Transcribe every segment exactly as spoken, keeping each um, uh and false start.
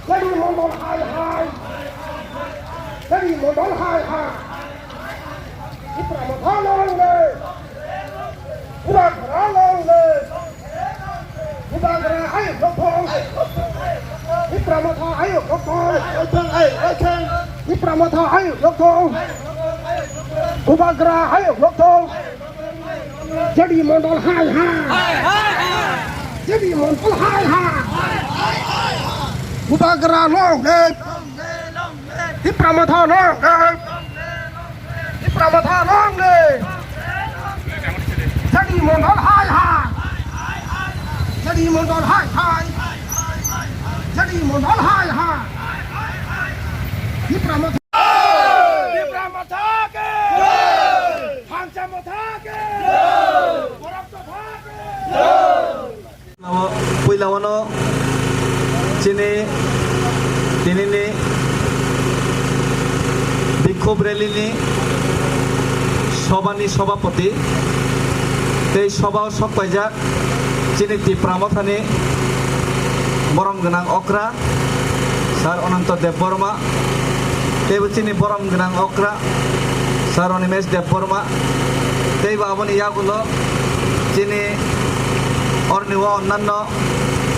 Jadi mondol hai hai. Jadi mondol hai hai. Tipra Motha long live. Bubagra long live. Bubagra ayuk lokthong. Tipra Motha ayuk lokthong. Tipra Motha ayuk lokthong. Bubagra ayuk lokthong. Jadi mondol hai hai. Jadi mondol hai hai. Bubagra long live. Tipra Motha long live. Tipra Motha long live. Jadi mondol hai hai. Jadi mondol hai hai. Jadi mondol hai hai. Tipra Motha. Tipra Motha ke. Thansa Motha ke. Bharat Motha ke. Puila wano chini tinini bikhub rally ni sobani sobapoti tei soba o sok paijak chini Tipra Mothani borom gwnang okra Sir Ananto Debbarma, teibo chini borom gwnang okra Sir Animesh Debbarma, teibo aboni yagulo chini orni o onnanno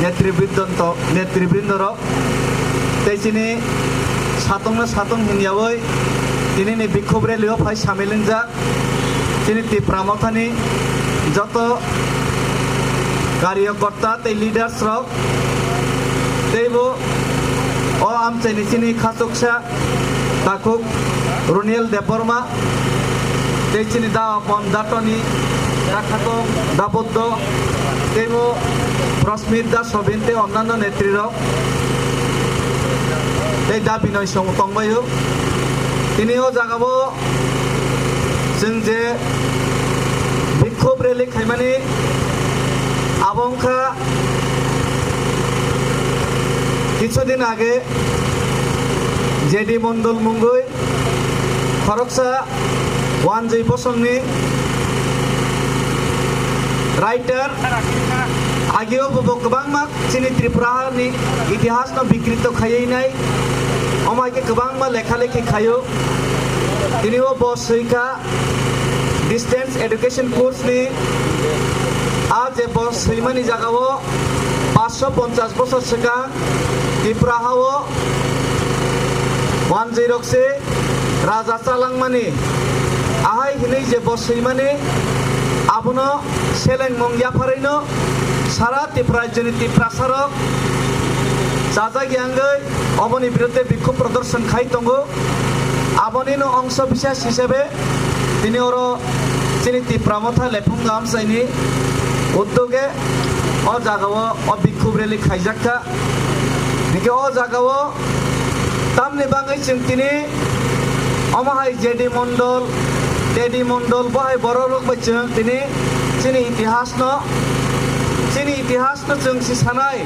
netribrindono to, netribrindorok, tei chini satungno satung hinyawi tinini bikhub rally o phai samil wngjak. Chini Tipra Mothani joto karyakarta tei leaders rok teibo o amchaini chini khachuksa takhuk Roniel Debbarma tei chini da Bon Datoni da Khatong da Buddho teibo Prosmit da Sobin tei onnanno netri rok tei da Binoy song tongbaio. Tini o jaga o Chwng je bikhub rally khaimani abo wngkha kichu din age J D Mondol mungwi khoroksa Wanjwi Bosongni writer, ageo bo kwbangma chini Tripura ni itihas no bikrito khaiwi nai, omo hai khe kwbangma lekha lekhi khaio. Tini o bo swi kha distance education course ni, a je bo swimani jaga o paanch sho ponchash bosor swkang Tripura ha o wanjwi rok se raja chalangmani, ahai hinwi je bo swimani, abono selengmung yapharwino sara Tripura rajyoni Tiprasarok chajak yangwi oboni biruddhe bikhub prodorshon khai tongo. Abonino ongso bisas hisabe tini oro chini Tipra Motha Lephungo amchaini uddoge o jagao o bikhub rally khaijakha. Hingke o jagao tamni bagwi chwng tini omo hai J D Mondol, T D Mondol bo hai borok rok bai chwng tini chini itihas no, chini itihas no chwng si sanai,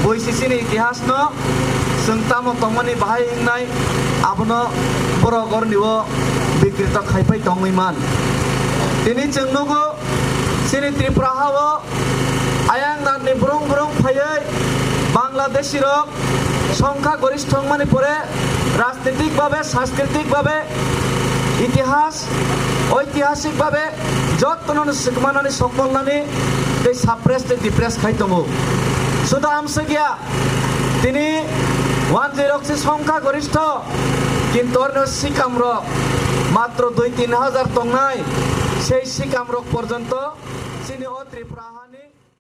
bui si chini itihas no chwng tamo tongmani bahai wngnai, abono borok oroni o bikrito khaipai tongwi man. Tini chwng nugo chini Tripura ha o ayang nani brung brung phaiwi Bangladeshi rok songkha goristho wngmani pore rajnitik babe, saskritik babe, itihas, oitihasik babe jotono swkmanani, sokmolnani tei suppress tei depress khai tongo. Suda amswkya tini wanjwi rok se songkha goristho, kintu orno sikam rok matro dui tin hajar tongnai, sei sikam rok porjonto chini o Tripura